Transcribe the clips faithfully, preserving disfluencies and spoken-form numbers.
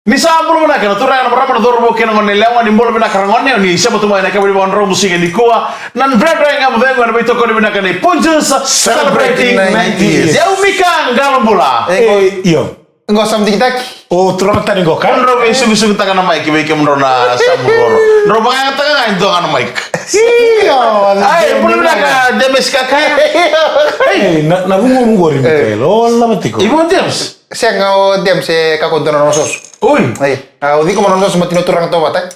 Ni sa bula vinaka na turaga, na marama, na cauravou kei na gone yalewa, ni bula vinaka na gone, ni sema tu mai na kavani vadrau musiga nikua. Na Dredre Ga Mo Cegu ena veitokoni vinaka nei Punjas, celebrating ninety years. Yau Mika Qalobula. E, io. Qo sa mtikitaki. O turaga tani qo ka. Drau veisuqisuqitaka na mic vei kemudrau na sa muroro. Drau vakayagataka ga e dua ga na mic. Io. Ai, bula vinaka Demes Kakaya. Ei, na, na vugovugo ri Mikael. O lava tiko. Imo Demes. Sega, o Dems e kakua dua na nona soso. Oi. Ai, a, o ciko mo nona soso mo tino turaga tovata.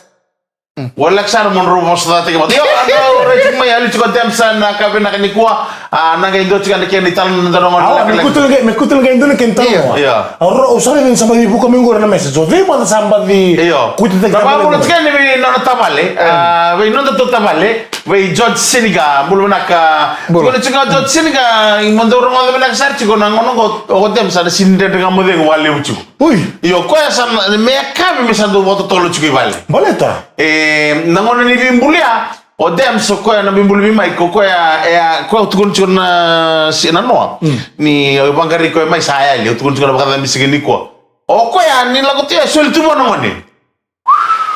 Ua laki sara mo drau vosota tiko vata. Io, a drau rai tiko mai, yali tiko Dems ena ka vinaka nikua. A, na qai dua tiko na kena italanoa, na italanoa. Awa, me kutu qai, me kutu qai dua na kena italanoa. Io. Io. Au ro, au sa raica ni sa baci vuka mai qori na message. O cei mada sa baci. Io. Kuti taki. Na vakavuna tiko ni vei nona tavale. A, vei nodatou tavale. Vei George Siniga, bula vinaka. Bula. Tukuna tiko George Siniga, mo dau rogoca vinaka sara tiko na gauna qo, o Dems sa na sini Dredre Ga Mo Cegu vakalevu tiko. Ui. Io, koya sa na, me yakavi me sa dau vakatotolo tiko i vale. Baleta? E, na gauna ni veibulia, o Dems, o koya na veibuli vei Mike, o koya, e, a, koya au tukuna tiko na, si, na noa. Mm. Ni, au vaqarai koya mai sa yali, au tukuna tiko na vakacabi siga nikua. O koya, ni lako tu ya, soli tu vua na gone.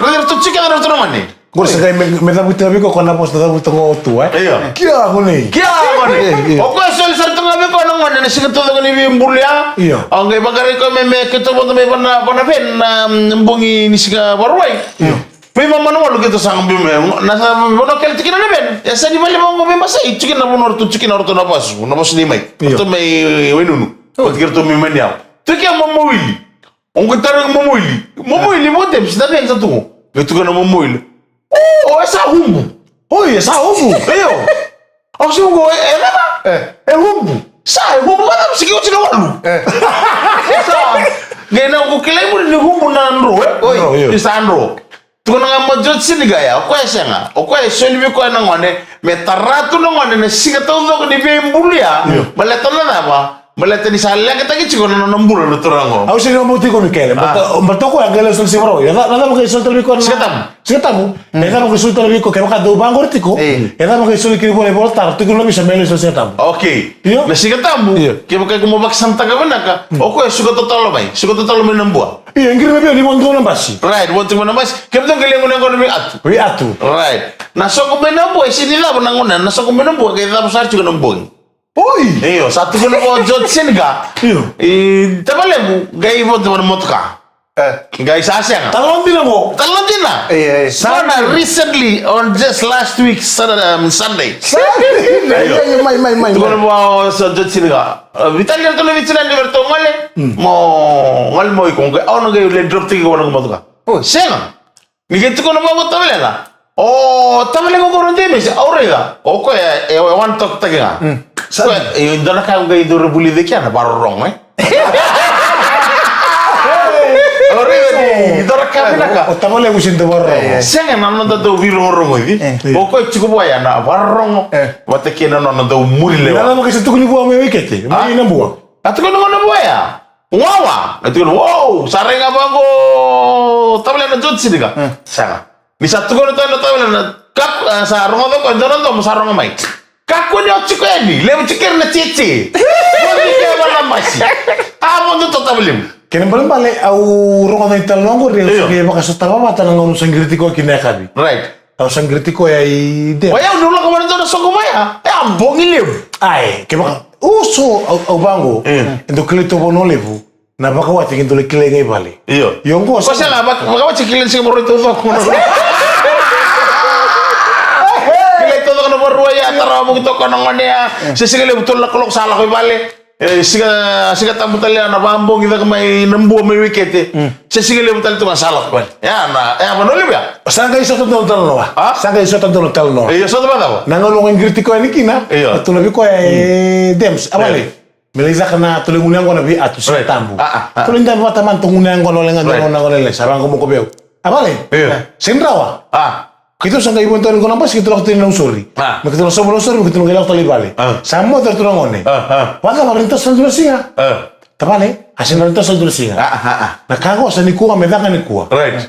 Raica ratou tiko kece na ratou na gone. Qori sa qai me, me cavuti ga vei koya na vosa na cavuta ga o tu, e? Io. Kia gone. Kia gone. Io, io. O koya soli sara tu ga vei koya na gone na siga taucoko ni veibulia. Io. Au qai vaqarai koya me, me keitou vodo mai vana, vana ven na, mm, bogi ni siga Vakarauwai. Io. Vei mama na walu keitou sa qai biu mai. Na sa vanua kele tiko kina na ven. E sa ni vale vaqo vei masai. Tiko kina na vanua ratou tiko kina o ratou na vasu. Na vasu ni mai. Io. Ratou mai, e, Wainunu. Io. Tiko ratou mai Maniau. Tiko kina Momoili. O qai tarogi Momoili. Momoili, vo Dems, na veni sa tu qo? Qai tukuna Momoili. O, o e sa hubu. Oi, e sa hubu. Io. Au sa qo, e, e cava? E. E hubu. Sa, e hubu, vacava, sa qai oti na walu. E. Sa, qai na qo kilai muri ni hubu na dro, e? Oi. Dro, io. Ni sa dro. Tukuna ga mo George Siniga ya, o koya e sega. O koya e soli vei koya na gone, me tara tu na gone na siga taucoko ni veibulia. Io. Baleta na cava? Baleta ni sa leqataki tiko na nona bula na turaga qo. Au sega ni vakabauti iko Mikaele, baleta, baleta o koya qai lai soli Siga Vakarauwai. Na cava, na cava qai soli tale vei koya na Siga Tabu? Siga Tabu. Mm. Na cava qai soli tale vei koya, kevaka dau vaqori tiko. Mm. Na cava qai soli kina vua na iVolatabu, tukuna na misa me lai soli Siga Tabu. Okay. Io. Na Siga Tabu, io, kevaka iko mo vakasamataka vinaka, mm, o koya e suka totolo mai, suka totolo mai na bua. Io, e qiri mai vei au ni vodo na basi. Right, vodo tiko mai na basi. Kemudou qai lai gunu yaqona vei Atu. Vei Atu. Right. Na soqo mai na bua, e sega ni cava na gauna, na soqo mai na bua, qai cava sara tiko na bogi. Oi! Io, sa tukuna vua o George Siniga. Io. E, tavalequ, qai vodo tiko mai na motoka. E. Qai sa sega. Talanoa dina qo. Talanoa dina. Io, io. Sa na recently, on just last week, Saturday, um, Sunday. Sa? Io, io, mai, mai, mai, mai. Tukuna vua o George Siniga. E, veitalia ratou na veitinani vei ratou gole. Mm. Mo gole mo iko, qai, au na qai lai drop tiko iko na motoka. Oi. Sega. Ni qai tukuna vua o tavalena. O tavalena qo o Demes, au raica. O koya e, e one talk taki ga. Mm. Koya, e, dua na ka au qai dau vulica kina na vakarorogo, e. Au raica ni dua na ka vinaka. O tavalena qo sega ni dau vakarorogo. Sega, na noda dau veirogorogoci. E. O koya tiko vua ya na vakarorogo. E. Vata kei na nona dau muri lewa. Na cava qai sa tukuni vua mai Waiwai Kete? A? Mai na bua. A tukuna vua na bua ya. Wawa, na tukuna, wow, sa rai ga vaqo, tavalena George Siniga. Hmm. Sega. Ni sa tukuna tu na tavalena, kak-, a, sa rogoca koya e dua na domo, sa rogo mai. Kakua ni o tiko yani, levu tiko kina na tete. Vodo tiko e va na basi. A, vodo tu tavalequ. Kena ibalebale, au rogoca na italanoa qori, au sa qai vakasotava vata na gauna au sa qiriti koya kina yakavi. Right. Au sa qiriti koya i Dems. Wa, au dau lako mai na dua na soqo mai ya. E a bogi levu. Ai, kevaka, uso, au, au vaqo. Mm. E dau kilai tu Vanua Levu. Na vakawati ke dau lai kilai ga i vale. Io. Io qo. Ko sa la, vak-, vakawati kilai siga mo roi taucoko. Kilai taucoko na Vakarauwai ya, tara wavoki toka na gone ya. Mm. Se siga levu tolu na kaloko sa lako i vale. E, siga, Siga Tabu tale ya na vakabogi cake mai na bua mai Waiwai Kete. Mm. Se siga levu tale tu ga sa lako mai. Ya na, ya Vanua Levu ya. Sa qai sota dua na talanoa. A? Sa qai sota dua na talanoa. Io, sota vakacava? Na gauna au qai qiriti koya yani kina. Io. Na turaga vei koya e Dems. A vale. Right. Me lai caka na turaga gunu yaqona vei Atu, Siga Tabu. Right. A, a, a. Turaga dabe vata mada, turaga gunu yaqona, wale ga dua na gone lailai. Sa vaqo mo ko vei au. A vale. Io. Sega ni rawa. A. Keitou sa qai vodo tale qo na basi, keitou lako tale i Nausori. A. Me keitou lako sobu Nausori, me keitou qai lako tale i vale. A. Sa moce ratou na gone. A, a. Vakacava, rawa ni toso tale dua na siga? A. Tavale, a sega ni rawa ni toso tale dua na siga. A, a, a. Na ka qo sa nikua, me caka nikua. Right.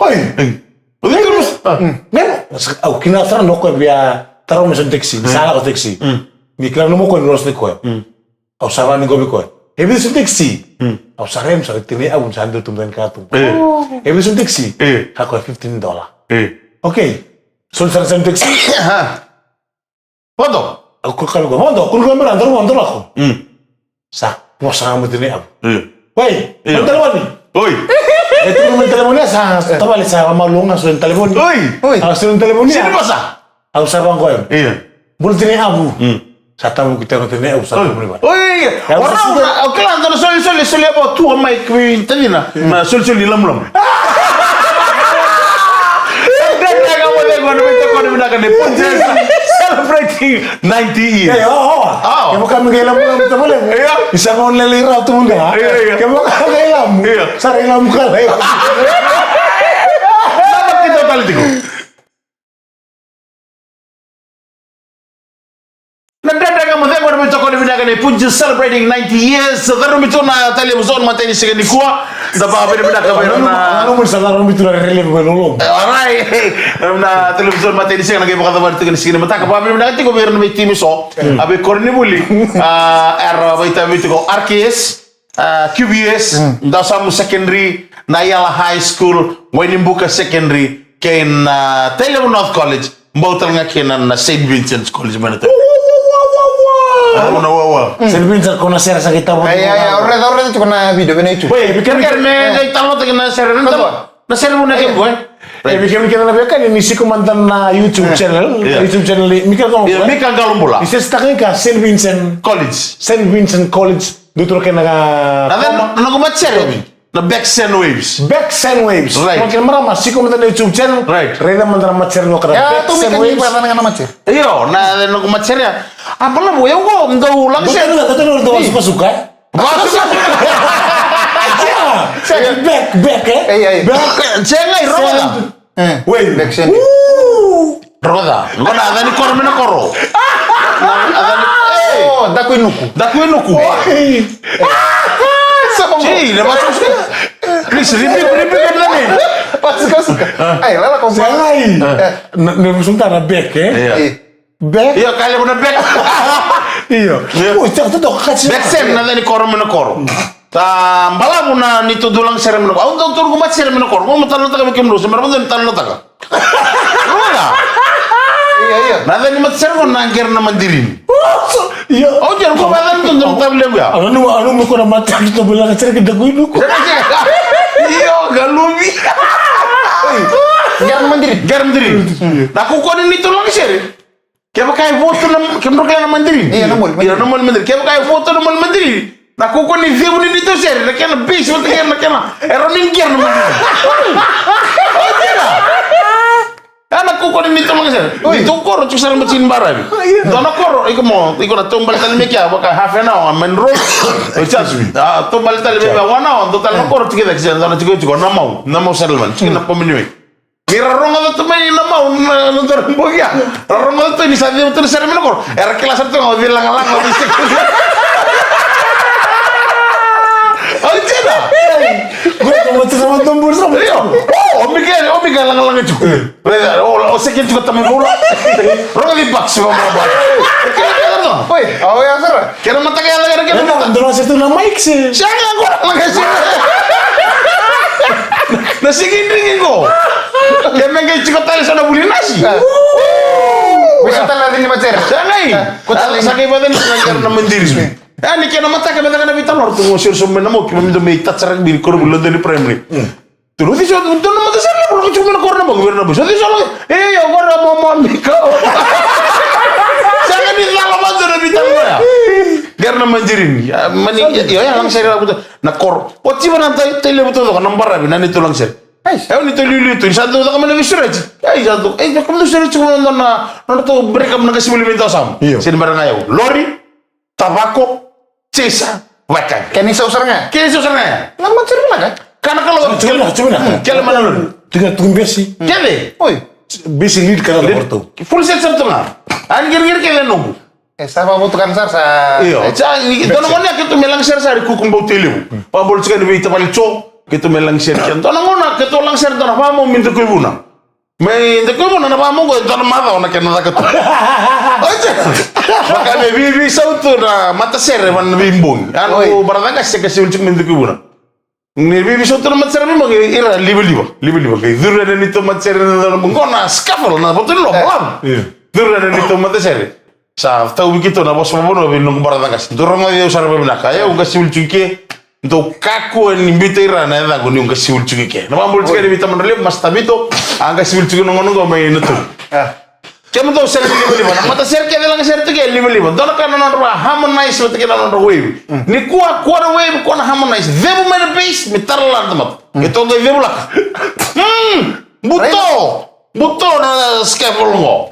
Oi. Oi. Oi, oi, oi. Ah. Mm. Au kila sara na koya via taro me sa taxi, sa lako taxi. Mm. Ni kila na mo koya ni rosto koya. Mm. Au sa vani govi koya. E vei sa taxi? Mm. Au sa rem sa tini au sa deu tum dan katu. Eh. E vei sa taxi? Eh. Ka koya fifteen dollar. Eh. Okay. So sa sa taxi. Ha. Vodo. Au kuru kami ko, vodo, kuru kami ra, doro, doro lako. Mm. Sa, mo sa mo tini abu. Mm. Wei, io. Mai talevoni. Oi. E tu mai talevoni sa, tavale sa, ma longa so talevoni. Oi. Oi. A so talevoni. Sini mo sa. Au sa bang koya. Io. Bulu tini abu. Mm. Sa tamu ki tini abu, sa tamu ni ba. Oi, io. Ya, ora, au kila, ando na soli, soli, soli, abo tu, mai, kui, tadina. Mm. Na soli, soli, lamu, lamu. Dredre Ga Mo Cegu ena veitokoni vinaka ni Punjas celebrating ninety years. Ei, o, o. O. Kevaka me qai lamu, lamu tavale. Io. Isa qo lele ira tu munda. Io, io. Kevaka qai lamu. Io. Sa rai lamu ka lai. Sa na kita tali tiko. Na Dredre Ga Mo Cegu ena veitokoni vinaka ni Punjas celebrating ninety years. Carumi tu na talevoni matai ni siga nikua. Da vakavinavinaka vei ira na. Carumi sa carumi tu na release vei lolo. Alright. Na talevoni matai ni siga na qai vakacavani tu ni siga ni mataka. Vakavinavinaka tiko vei ira na veitimi so. A veikoronivuli. A, era veitavi tiko R K S. A, Q B S, Dawasamu Secondary, Nayala High School, Wainibuka Secondary, kei na, a, Tailevu North College, bau tale ga kina na Saint Vincent's College mai na Tailevu. Wa, wa, wa, wa, wa. Saint Vincent ko na sere sa qai tavu. Ai, ai, ai, o raica, o raica tiko na video vei na YouTube. Oi, vei kemuni kece me qai talanoataki na sere, na sere vou na kemuni, e? E vei kemuni kece na veiwekani ni siko mada na YouTube channel, YouTube channel ni Mika Qalo Bula. Mika Qalo Bula. Ni sere sa taka ga Saint Vincent College. Saint Vincent College. Dou toro kena ga. Na, na, na noqu matasere. Na Back Sand Waves. Back Sand Waves. Right. Kena marama siko mada na YouTube channel. Right. Raica mada na matasere ni waka na Back Sand Waves. Io, na, na noqu matasere. A, balavu, e qo, dou lako sere. Dou toro, dou toro, dou toro, dou toro, dou toro. Back, back, e? Ei, ei. Back. Sega, rogoca. Wei. Back send. Rogoca. Qo na yaca ni koro mai na koro. Na yaca ni, e. O, Dakuinuku. Dakuinuku. Oi. Gee, na vasuka. Please, repeat, repeat that name. Vasuka, suka. Ai, lala ko. Sega. Na, na vasuka na back, e? Io. Back? Io, ka levu na back. Io. Io. Ui, tau, tau, tau, ka tau. Back sand, na yaca ni koro mai na koro. Ta balavu na ni tu dulanga sere mai na koro. Au dau tu noqu matasere mai na koro. Mo talanoataka vei kemudou, se mera mo dau talanoataka. Rogoca. Io, io. Na yaca ni matasere qo na Qere na Madirini. Io. Au jera ko vata ni tu dau tavu levu ya. Au nanuma, au nanuma ko na matasere tu dau lako sere ki Dakuinuku. Io, galuvi. Qere na Madirini. Qere na Madirini. Na kukoni ni tu lako sere. Kevaka e votu na, kemudou kila na Madirini? Io, na moli, Madirini. Io, na moli Madirini. Kevaka e votu na moli Madirini. Na kukuni civu ni neitou sere, na kena base vata kei na kena, e rawa ni qere na Madirini. O kila. A na kukuni neitou lako sere. Oi. Neitou koro tiko sara mai tini baravi. Io. Dua na koro, iko mo, iko na taubale tale mai kea, vaka half an hour, main road. O Jasmine. A, taubale tale mai one hour, dua tale na koro tiko cake, dua na tiko tiko, na mau, na mau settlement, tiko na pomini wai. Ni ra rogoca tu mai na mau na, na dua na bogi ya. Ra rogoca tu ni sa cegu tu na sere mai na koro. Era kila sara tu ga o cei lagalaga, o cei sega. Au jina. Io. O, o Mika, o Mika lagalaga tiko. O, o sega tiko tamai bula. Rogoca ni box, o, o, o. Kila, kila, no. Oi, au ya sara. Kena mataka ya, kena, kena mataka. Dua na sere tu na mic se. Sega, qo lagalaga se. Na sigidrigi qo. Ke me qai tiko tale sa na vuli nasi. Vei sa tale na cini matere. Sa qai. Ko tale sa qai vacani sa qai na madiri. A ni kena mataka me caka na veitalanoa tu mo siro so me na moki me dou me tatsara biri koro vuli lodoni primary. Tu luci so tu na matasere na koro tu me na koro na moki vira na buso. Luci so lo. E yo koro mo mo mi ko. Sa qai ni cala matasere na veitalanoa. Qai na madiri. Mani yo ya lang sere la buto. Na koro. O tiva na tai tai levu taucoko na baravi na ni tu lagasere. Ai, e o ni tau liuliu tu ni sa taucoko mai na veisureti. Ai sa tu. Ai sa kama sureti ko na na na tau break up na kasi voli mai tau sam. Io. Seni bara ga yau. Lori, tavako, chesa, weka. Keni sau sara ga. Keni sau sara ga. Na matsuri na ka. Kana kalo. Tuna tuna. Kele mana lori. Tuna tuna besi. Kele. Oi. Besi lead kana lori. Full set sara tu ga. Ani giri giri kele nobu. E sa vavotukana sara sa. Io. E sa ni dona gone a keitou me lagasere sara i kuku bau tei levu. Vabolo tika ni vei tavali tso keitou me lagasere kea dona gone a keitou lagasere dona vamo mi dukui vuna. Me dukui vuna na vamo qo e dona macawa na kena caka tu. Oce. Vaka me vivi sau tu na matasere vana na veibogi. Ano baracaka seka se ulitiko me dukui vuna. Ni vivi sau tu na matasere me magi ira livaliva livaliva qai curu ena ni tu matasere na na qo na scuffle na votu ni loa balavu. Curu ena ni tu matasere. Sa tauvi keitou na vosa vavanua vei noqu baraca qasi dou rogoci au sara vavinaka e au qasi ulitsuki ke. Dou kakua ni biuta ira na yacaqu ni au qasi ulitsuki ke na vabulitsuki ena vei tamadra levu masta vito. A qasi ulitsuki noqonoqo mai na tu. Kemudou sega ni livaliva na matasere kece laga sere tu ke livaliva dua na ka na nodra va harmonize vata kei na nodra wave. Ni kua kua na wave kua na harmonize cevu mai na base me tara la na tamata. E toka i cevu laka. Buto buto na scavel go.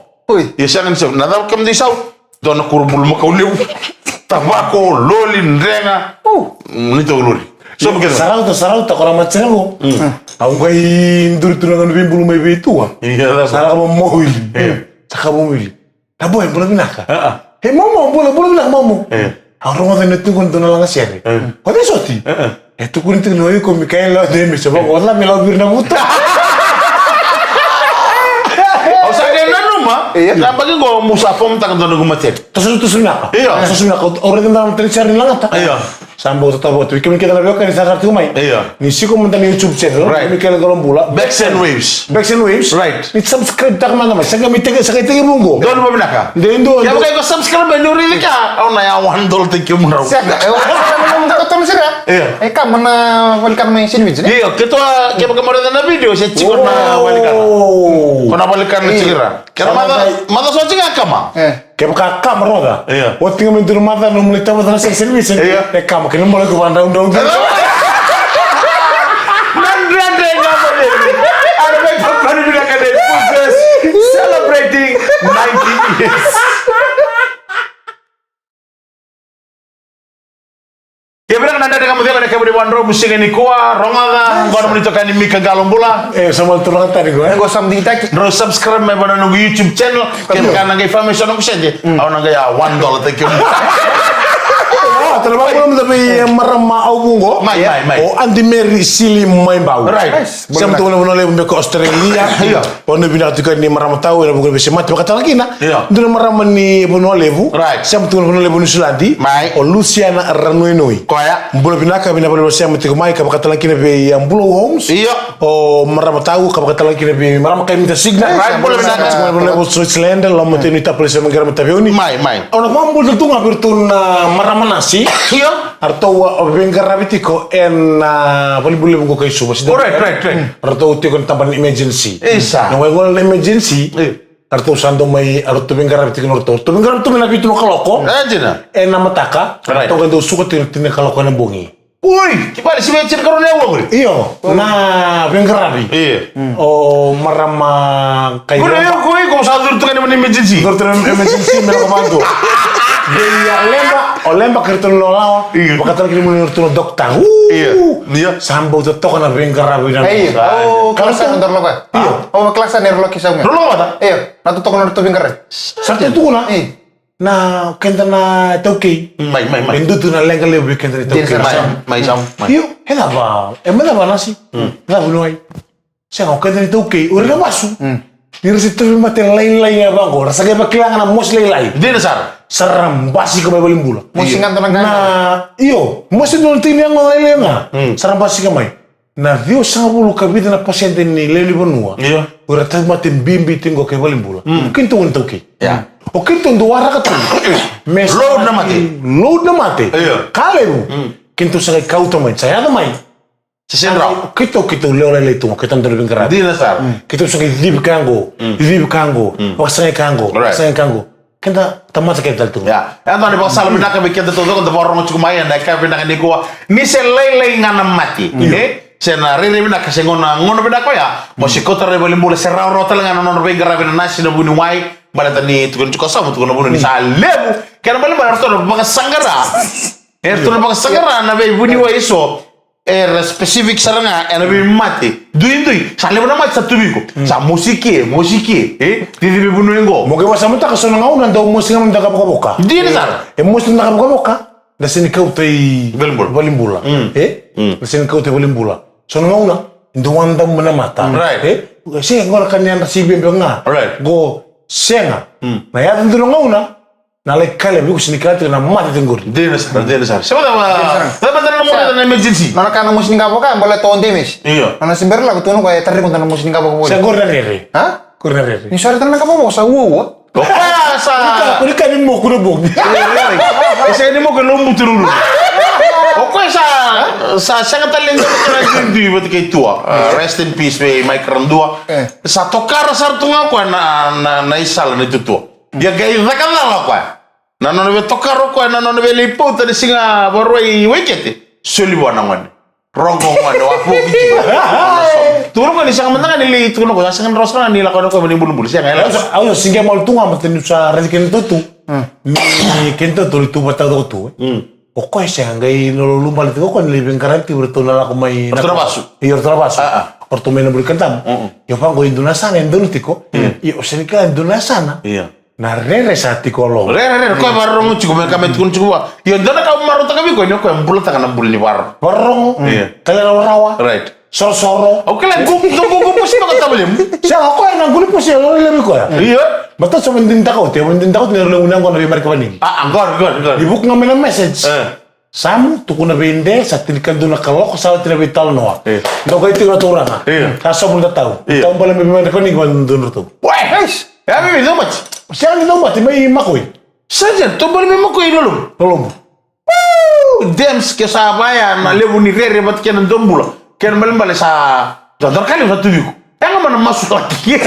Ia sega ni sau na cava kemudou isau. Dua na kuro bulumakau levu. Tavako loli drega. Ni toka lori. Sarauta sarauta ko na matasere go. Au qai duri tu na ganu veibulu mai veitua. Sa laka mamau ili. Sa ka mamau ili. Na boy bula vinaka. E momo bula bula vinaka momo. Au rogoca na tukuni dua na lagasere. O cei soti? E tukuni tiko ni o iko Mikaela o Demisa vaka o la me lau viri na vuta. Au sa qai nanuma. Yabaki qo mu sa fomutaka dua na gumateri. Toso toso vinaka. Io. Toso vinaka au raica dua na materi sere ni lagata. Io. Sa bau tatavatu i kemuni kece na veiwekani sa sara tiko mai. Io. Ni siko mada na YouTube channel. Right. Mikaela Calobula. Backs and Waves. Backs and Waves. Right. Ni subscribe taka mada mai. Saka mi teke saka teke mungo. Donu vavinaka. De donu. Kevaka iko subscribe ni uri lika. Au na ya one dollar thank you mundrau. Saka. E o ka tonu sira. Io. E ka mana valikana mai sini video. Io, ketoa kevaka mara na video se tiko na valikana. Ko na valikana tiko ira. Kena mada mada so tiko kama. Kevaka kama roca. Oti ga me dua na maca na nomuni tauvata na sega service. E kama kena mola iko vakadraudrau. Nadredre ga mo levu. Ara mai papani vinaka nei Puses celebrating ninety years. Ia vinaka na dredre ga mo cegu ena kemuni vakadrau mo siga nikua rogoca. Qo na moni toka ni Mika Qalo Bula. E sa mali turaga tani qo e qo sa mani digitaki. Drau subscribe mai vana noqu YouTube channel. Kevaka na qai fame so noqu sede au na qai a one dollar thank you. Tana vakamulamula vei marama au vuqo. Mai mai mai. O Aunty Mary Sili mai Bau. Right. Sema tu na vanua levu beka Australia. Ia. O na vinaka tu ka ni marama tau ena vuqa ni veisemati vakatala kina. Ia. Dua na marama ni vanua levu. Right. Sema tu na vanua levu Niusiladi. Mai. O Luciana Ranuinui. Koya. Bula vinaka vinaka vakalevu sema tiko mai ka vakatala kina vei a Bula Homes. Ia. O marama tau ka vakatala kina vei marama kai mita signa. Right, bula vinaka. Sema tiko mai vanua levu Switzerland loma tenu i tapale sema qera mata veuni. Mai mai. Au na vakabula tu ga vei iratou na marama nasi. Ia. A ratou a veiqaravi tiko ena valibula levu qo kai Suva. Right, right, right. A ratou tiko ena tabana ni emergency. Isa. Na wai gola na emergency. A ratou sa dau mai a ratou veiqaravi tiko na ratou. Ratou veiqaravi tu mai na vitu na kaloko. Ena mataka. Right. Ratou qai dau suka tiko na tini na kaloko ena bogi. Oi, ki vale si vei tini karua na yau qori. Io, na veiqaravi. Io. O marama kai. Qori yau qori ko sa curu tu ga ni emergency. Curu tu ga ni emergency me lako vaqo. Vei a leba, o leba kei ratou na lawalawa. Io. Vakatala kina moni ratou na dokta. Io. Io. Sa bau totoka na veiqaravi na. Io. O klasa na dor lako. Io. O klasa na dor lako sa. Dor lako vata. Io. Na totoka na ratou veiqaravi. Sa ratou tukuna. Io. Na keda na taukei. Mai mai mai. E dutu na leqa levu vei keda na taukei. Mai mai sa mai. Io, e cava? E mai cava nasi? E cava nuai? Sega o keda na taukei, o ira na vasu. Ni ra se tauvimate lailai ya vaqo, ra sa qai vakila ga na mosi lailai. Dina sara. Sa ra basika mai valenibula. Mosi ga dua na qai. Na io, mosi dua na tini yago lailai ga. Sa ra basika mai. Na ciwasagavulu ka vica na pasede ni lewe ni vanua. Io. O ira tauvimate bibi tiko qo kei valenibula. Mm. O keitou na taukei. Yeah. O keitou dau waraka tu. Me sa- Load na mate. Load na mate. Io. Ka levu. Mm. Keitou sa qai kauta mai. Sa yaco mai. Sa sega ni rawa. Keitou, keitou lewe lailai tu, keitou na dau veiqaravi. Dina sara. Mm. Keitou sa qai civi ka qo, mm, civi ka qo, mm, vakasagai ka qo, right, vakasagai ka qo. Keda tamata keda tale tu. Ya. E dua na ivakasala vinaka vei keda taucoko da vakarorogo tiko mai ena yakavi vinaka nikua. Ni se lailai ga na mate. Mm. E? Se na rairai vinaka, se gauna, gauna vinaka oya. Mo se kauta rawa i valenibula, se rawarawa tale ga na nona veiqaravi na nasi, na vuniwai. Baleta ni tukuni tiko, sa mo tukuna vuna ni sa levu. Kena ibalebale ratou na vakasaqara. E ratou na vakasaqara na veivuniwai eso. Era specific sara ga ena veimate. Duidui. Sa levu na mate sa tu vei iko. Mm. Sa mosi ke, mosi ke. E? Cici veivanua qo. Mo qai vakasamataka so na gauna dau mosi ga mada na ka vokavoka. Dina sara. E mosi na ka vokavoka. Da sega ni kauta i valenibula. Valenibula. Mm. E? Mm. Da sega ni kauta i valenibula. So na gauna, dau wadamu na mata. Mm. Right. E? Se qo na ka ni yadra si bebe ga. Right. Qo sega. Mm. Na yaco dua na gauna, na lai kele vei iko, sega ni kele tiko na mate tiko qori. Dina sara, dina sara. Se vata ma, dina sara. Vata ma na mona na emergency. Nona ka na mosi ni qavokavoka, baleta o Demis. Io. Nona se bera lako tu na koya e tara iko na mosi ni qavokavoka. Se qori na rere. Ha? Qori na rere. Ni sore tara na qavokavoka, sa uaua. O koya sa. Ko ni ka ni moku na boki. E sega ni moku e lobutu na uluna. O koya sa, sa sega tale ni dua vata kei tua. Ah, rest in peace vei Mike Radua. Eh. Sa tokara sara tu ga o koya na, na, na isala ni tutua. Ia qai caka cala o koya. Na nona veitokara o koya, na nona veilai pauta na siga Vakarauwai i Waikete. Soli vua na gone. Rogo gone, wa foki tiko. Tukuna o koya ni sega mada ga ni lai tukuna o koya, sa sega ni rawa sara ga ni lako yani o koya mai na ibulubulu. Sega, e lako. Au sa, au sa siqema tu ga, baleta niu sa raici kedatou tu. Mm. Ni kedatou tu vata taucoko tu, e. Mm. O koya sega, qai lulubale tiko o koya ni lai veiqaravi tiko vei iratou na lako mai na vasu. Io, ratou na vasu. Ah, ah. O ratou mai na buli kadamu. Mm, mm. Io, vaqo e dua na yasana e donu tiko. Mm. Io, o sega ni kila e dua na yasana. Io. Na rere sa tiko lo. Rere, rere, koya vakarorogo tiko me ka me tukuna tiko vua. Io, dua na ka au marautaka vei koya, ni o koya bulataka na bula ni vakarorogo. Vakarorogo. Io. Kele rawarawa. Right. Sorosoro. Au kila gugu, gugu pusi toka tavalemu. Sega, o koya na gulu pusi, o levu koya. Io. Baleta sa vakadinadinataka oti, vakadinadinataka oti na levu ni yaqona vei Marika Vanini. Ah, ah, qori, qori, qori. Ni vuku ga mai na message. Eh. Samu, tukuna vei De, sa tinikadua na kaloko, sa oti na veitalanoa. Eh. Dou qai tiko na turaga. Eh. Sa sobu na tatau. Eh. Tau bale mai vei Marika Vanini, vakadodonu ratou. Wai! Eish! E a vei, vei Daubati? Sega ni Daubati, mai Makoi. Sa sega, tau bale mai Makoi, Lolobu. Lolobu. Woo! Dems, ke sa vaya na levu ni rere vata kei na domobula. Kena ibalebale sa, sa dua na ka levu sa tu vei iko. Yaga mai na masulaki.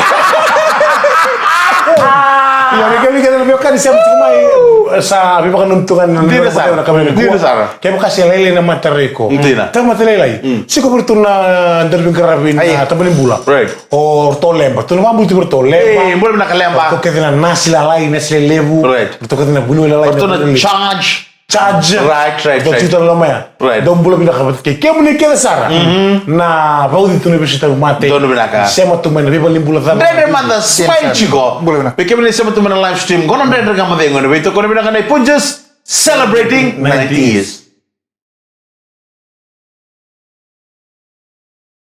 Ia, me kemuni kece na veiwekani sema tiko mai, sa veivakananumi tu ga na, dina sara, na kamera. Dina sara. Kevaka se lailai na mate, raica iko. Dina. Tamata lailai. Mm. Siko vei iratou na daru veiqaravi na, ai, tabana ni bula. Right. O ratou o Leba. Ratou na vakabula tu vei iratou o Leba. Ei, bula vinaka Leba. Ratou kece na nasi lalai, nasi lelevu. Right. Ratou kece na vuniwai lalai, ratou na vuniwai. Charge. Charge. Right, right, right. Dou tiko tale mai ya. Right. Dou bula vinaka vata kei kemuni kece sara. Mhm. Na vauci tu na vesu tauvimate. Donu vinaka. Sema tu mai na veivalenibula cava. Dredre mada, smile tiko. Bula vinaka. Vei kemuni sema tu mai na live stream. Qo na Dredre Ga Mo Cegu ena veitokoni vinaka nei Punjas. Celebrating ninety years.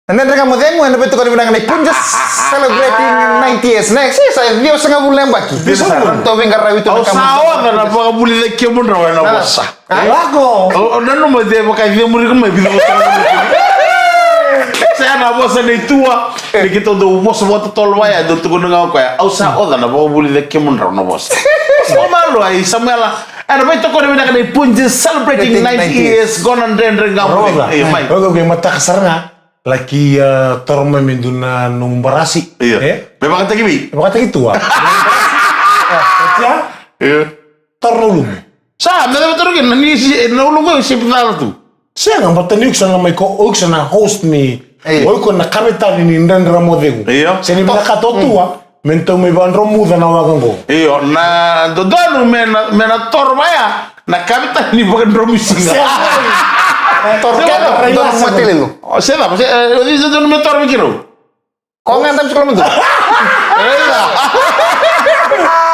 Na Dredre Ga Mo Cegu ena veitokoni vinaka nei Punjas, celebrating ninety years. Next, sa ciwasagavulu na yabaki. Dina sara. Ratou veiqaravi tu na, au sa oca na vakavulica kemudrau ena vosa. Lako. Au nanuma de vakacemuri iko mai vica vosa. Sa ya na vosa nei Tua. Ni keitou dau vosa vakatotolo vaya, dau tukuna ga o koya. Au sa oca na vakavulica kemudrau na vosa. Sa malo ai Samuela. Ena veitokoni vinaka nei Punjas, celebrating ninety years, qo na Dredre Ga Mo Cegu. Io, mai. Oqo qai mataka sara ga, laki, ah, toro mai me dua na nomu barasi. Io. Eh? Me vakataki vei? Me vakataki Tua. Io. Toro na ulumu. Sa, me cava toro kina, ni si, na ulumu qo, si picala tu. Sega, baleta ni o iko sa na mai ko, o iko sa na host ni, io, o iko na kavetani ni Dredre Ga Mo Cegu. Io. Se ni vinakata o Tua, me tou mai vakadromuca na waka qo. Io, na dodonu me na, me na toro vaya, na kavetani ni vakadromusiga. Sega. Toro keda, toro matelelo. O, se cava, se, e, o cei dodonu me toro vei keirau? Ko ga dabe tiko loma dua. Ei, la.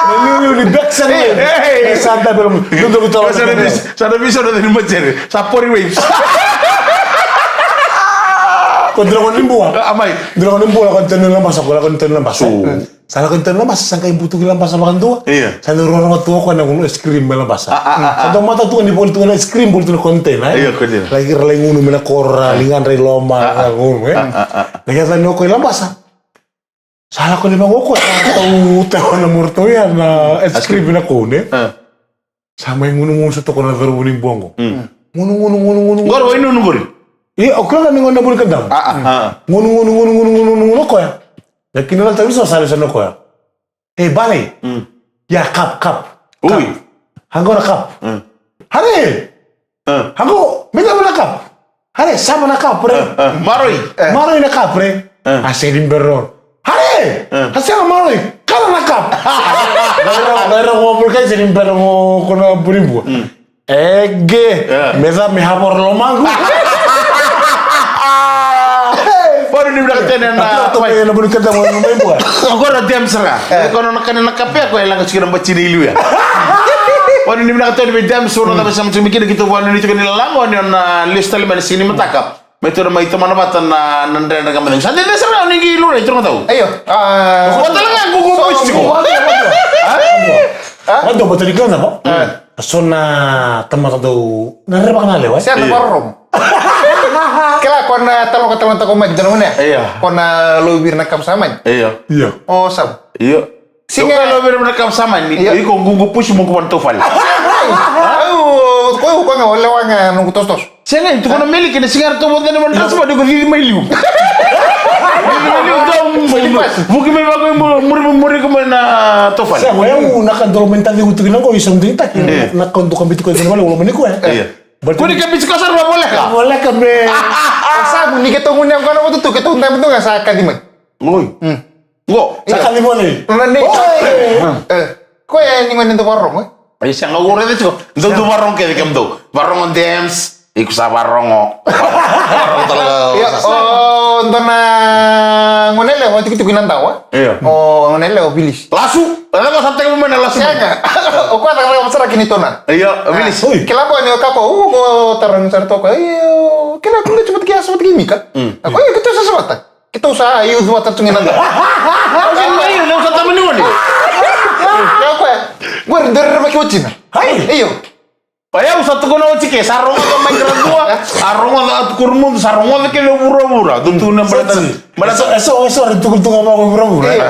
Na liuliu ni beka sara. Ei, ei. E sa dabe loma dua. Dua, dua, dua, sa na dua. Visa, sa na visa, sa na visa, sa pori waves. Ko dua ko ni bua. A, mai. Dua ko ni bua, ko ni tanu na basa, ko ni tanu na basa. So. Sa lako i dua na labasa, sa qai butuki labasa vakadua. Io. Sa dau rorogo tu o koya na gunu ice cream mai labasa. A, a, a, a. Sa dau mata tu ni voli tu na ice cream, voli tu na container, e? Io, container. Lai, ra lai gunu mai na koro, ra ligadra i loma, ra gunu, e? A, a, a, a. Na kena tani o koya i labasa. Sa lako ni vaqo o koya, sa tau, tau na moroto ya na ice cream na cone, e? A. Sa mai gunugunu sa toka na cauravou ni bua qo. Mm. Gunu, gunu, gunu, gunu, gunu. Qori, wai nunu qori. Io, o kila na gone na buli ka damu. A, a, a. Gunu, gunu, gunu, gunu, gunu, gunu, gunu, o koya. Na kina na tauri sa sale sa na koya. E, bale. Mm. Ia, cup, cup. Ui. Cup. Haqo na cup. Mm. Hare. Mm. Haqo, me damu na cup. Hare, sava na cup, re. E, e, maroi. E. Maroi na cup, re. E. A sega ni bera. Hare! E. A sega maroi. Kala na cup. Naira, naira ko buli kai sega ni bera ko na buli bua. Mm. Ege. E. Me ca me havoro lomagu. Vanu ni vinaka tena na. Tope na buli keda mo na mai bua. Agora dem sara. E. Ko na kana na kape ko e laga tiko na batina i liu ya. Vanu ni vinaka tena vei dem so na cava sa mutumi kina ki tu vanu ni tiko ni lalago ni ona lesu tale mai na sini mataka. Me tura mai tomana vata na, na dredre ka madai. Sa dede sara ni qi lura i tura matau. Io. A, ko tala ga gugu so, boys tiko. Gugu, gugu, gugu. A? A? Vado, vado, vado, vado. A. So na tamata dau na reva ka na lewa, e? Sa na, io, varorogo. Kila ko na talo ka talo ta ko mai dona ne. Io. Ko na lo vira na kam sa mai. Io. Io. O sa. Io. Siga. Io, lo vira na kam sa mai. Io. Iko gugu pusi mo ko van tofali. Au, ko ko nga ole wa nga nungu tostos. Sega, e tukuna Meli kina siga era tovo cene mai na drasi vadi ko cici mai liu. Cici mai liu, dau vuki mai vako i muri, muri, muri ko mai na tofali. Sega, o yau na ka dolo mai na tacigu tu kina qo i Samu Digitaki. E. Na ka dua ka biuti koya i cena vale, o loma ni koya. E. But ko ni ka biuti koya sa rua voleka. Voleka me. Samu ni keitou gunu yaqona vata tu, keitou dau tu ga sa kaci mai. Oi. Mm. Qo. Sa kaci vole. Nona nei. Oi. E. Koya ni gone dau varogo, e? Ai, sega, au raica tiko. Dou, dou varogo kece kemudou. Varogo Dems. Iko sa varogo. Varogo tale ga. Ia, o dua na gone lewa tikotiko i Nadawa. Ia. O gone lewa o Vilisi. Lasu. Lasu, sa tekivu mai na lasu. Sega. O koya cakacaka sara kina i Tona. Ia, o Vilisi. Oi. Kila qo ni o kako, u, qo tara ni sara toka. Io, kila, kila, cuma tiki, cuma tiki mika. Mm. A, koya, keitou sa savata. Keitou sa youth vata tu ga i Nadawa. Au sa mai, au sa tamani gone. Ia, o koya. Qori, dua rerevaki watina. Hai. Io. O yau sa tukuna oti ke, sa rogoca mai Gradua, sa rogoca Atu Kurumudu, sa rogoca kece o vuravura. Dou tukuna baleta, baleta. Eso, eso, eso, era tukutuku vaka o vuravura. Io.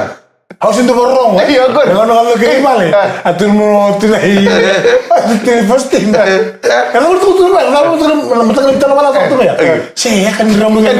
Au sa dau varogo, e? Io, qori. E gona ga kei vale. A. A tu mo tu na i. A tu tu first thing. E na tu tu na, na tu na mataka ni tala wala tu ya. Io. Se ya kan ramu ni.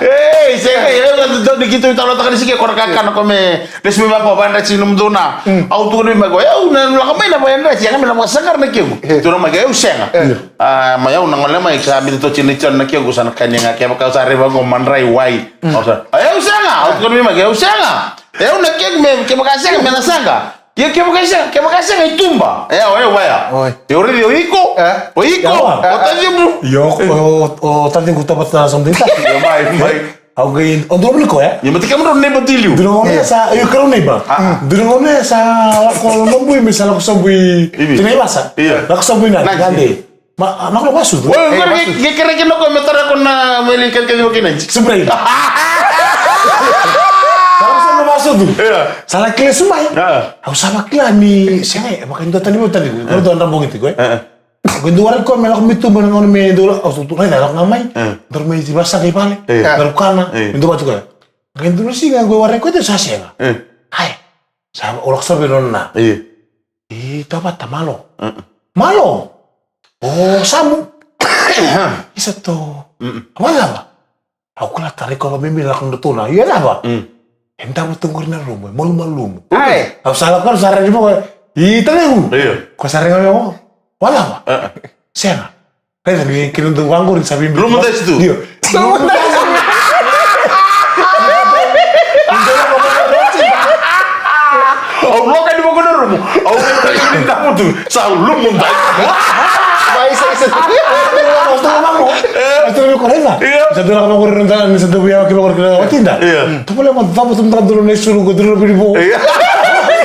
Ei, se ya kan dau ni keitou tala taka ni sike kora kakana ko me. Lesu mai vaqo, vakayadrati nomudou na. Mm. Au tukuna mai vaqo, e, au na lako mai na vakayadrati, yaga mai na vakasaqara na kequ. E. Tukuna mai, e, au sega. E. A, mai au na gole mai, sa biuta tiko na ijana na kequ, sa na kania ga, kevaka au sa raica vaqo, madrai wai. Mm. Au sa, e, au sega. Au tukuna mai vaqo, e, au sega. E, au na kequ me, kevaka sega, me na saqa. Ia kevaka sega, kevaka sega i tuba. E, au, e, au vaya. Oi. E, o raici, o iko, e, o iko, yawa, o taciqu. Io, o, o, o taciqu tabata sa mudai ta. Io, mai, mai. Au qai, o dua voli koya. Ia, mate kemudrou neighbor tu i liu. Dua na gauna ya sa, io, keirau neighbor. A. Dua na gauna ya sa lako Nabui, me sa lako sobu i Tinai Vasa. Io. Lako sobu i Nadi, Nadi. Nadi. Ma, a, lako na Vasucu. Oi, e, qori Vasucu. Ke, ke kereke na koya me tara ko na meli kereke ni wakina. Subrain. Sa lako sobu na Vasucu. Io. Sa lako lesu mai. A. Au sa vakila ni, sega, e vaka ni dua tani mo tani. A. Dua na bogi tiko, e. A. Ko dua wara ko me lako me tuba na gauna me dua, au sa tu, raica, lako ga mai. E. Daru mai ti vasa kai vale. E. Daru kana. E. Me dua vatu koya. Qai dua na siga qo e warai koya sa sega. E. Ai. Sa o lako sa vei nona. E. E, tabata, malo. E. Malo. O Samu. Isa to. Mm. Wala va. Au kila tara iko vamimi lako na tuna. Io, cava? Mm. E davo tu qori na rumu, e malumalumu. Ai. Au sa lako, au sa raici vaqo. I talevu. Io. Ko sa raica vaqo. Wala va. A. Sega. Raica ni kina dau vaqori sa vimbi. Rumu dasi tu. Io. Rumu dasi. Au loka ni vaqo na rumu. Au loka ni davo tu. Sa lumu dai. Vai, sa, sa. Sa tu na ko rena. Io. Sa tu na ko rena, sa tu via ke ko rena watina. Io. Tu pole mo davo tu na duro ne suru ko duro biri bo. Io.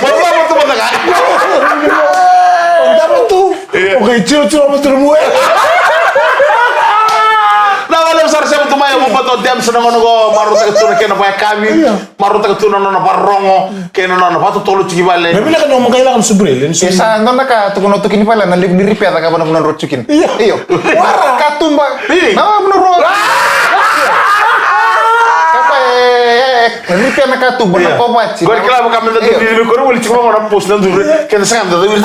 Mo davo tu mo daga. Davo tu. Io. O kai tiro tiro mo tu mo. Na wale sara sa mo tu mai mo pato. Dem sa na gauna qo, marautaka tu na kena vakayakavi. Io. Marautaka tu na nona vakarorogo kei na nona vakatotolo tiko i vale. Me vinaka ni o maqai lako na subureli, ni E subureli. Sa dua na ka tukuna o Tuki ni vale, na levu ni ripeca ka vana vuna rua tikina. Io. Io. Wara. Katuba. Io. Na vuna rua. Kapa e, e, e, ripeca na katuba, na Io. kovati. Qori kila vaka me da Io. duri ni me koro wali tiko vaka na post na duri. Keda sega me da duri.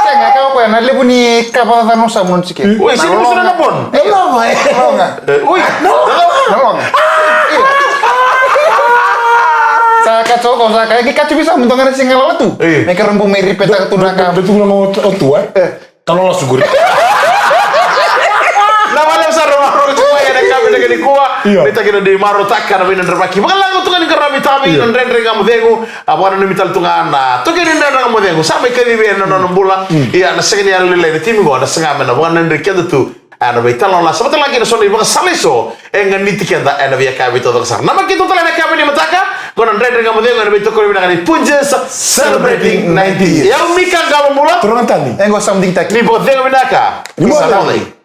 Sega, ka koya na levu ni ka vacacana o Samu na tiki. Oi, sini musu na bon. Io. Loma, e. Loma. E, ui, na loga. Na loga. Sa ka toko, sa ka, ki ka tu bisa, mutu ga na siga lala tu. E. Me ka rombo me ripeta tu na ka. Da tu na o tu, e. E. Ka lola suguri. Na vale sa ro ro tu mai na ka me na ka ni kua. Io. Me ta kina di maro taka na vina drabaki. Vakalaga tu ga ni karavi tavi, Io. na dredre ga mo cegu. A vaka na numi tale tu ga na. Toki ni dredre ga mo cegu. Sa mai kacivi ena nona bula. Ia, na sega ni yalo lelei na timi qo, na sega me na vaka na dredre keda tu. A na veitalanoa sa vata laki na so na ivakasala eso e ganiti keda ena veiyakavi taucoko sara. Na makete tale na yakavi ni mataka, ko na dredre ga mo cegu ena veitokoni vinaka ni Punjas celebrating ninety. Yau Mika Qalo Bula. Turaga Tani. E qo sa mudikitaki. Ni vakacegu vinaka. Ni vakacegu. Sa na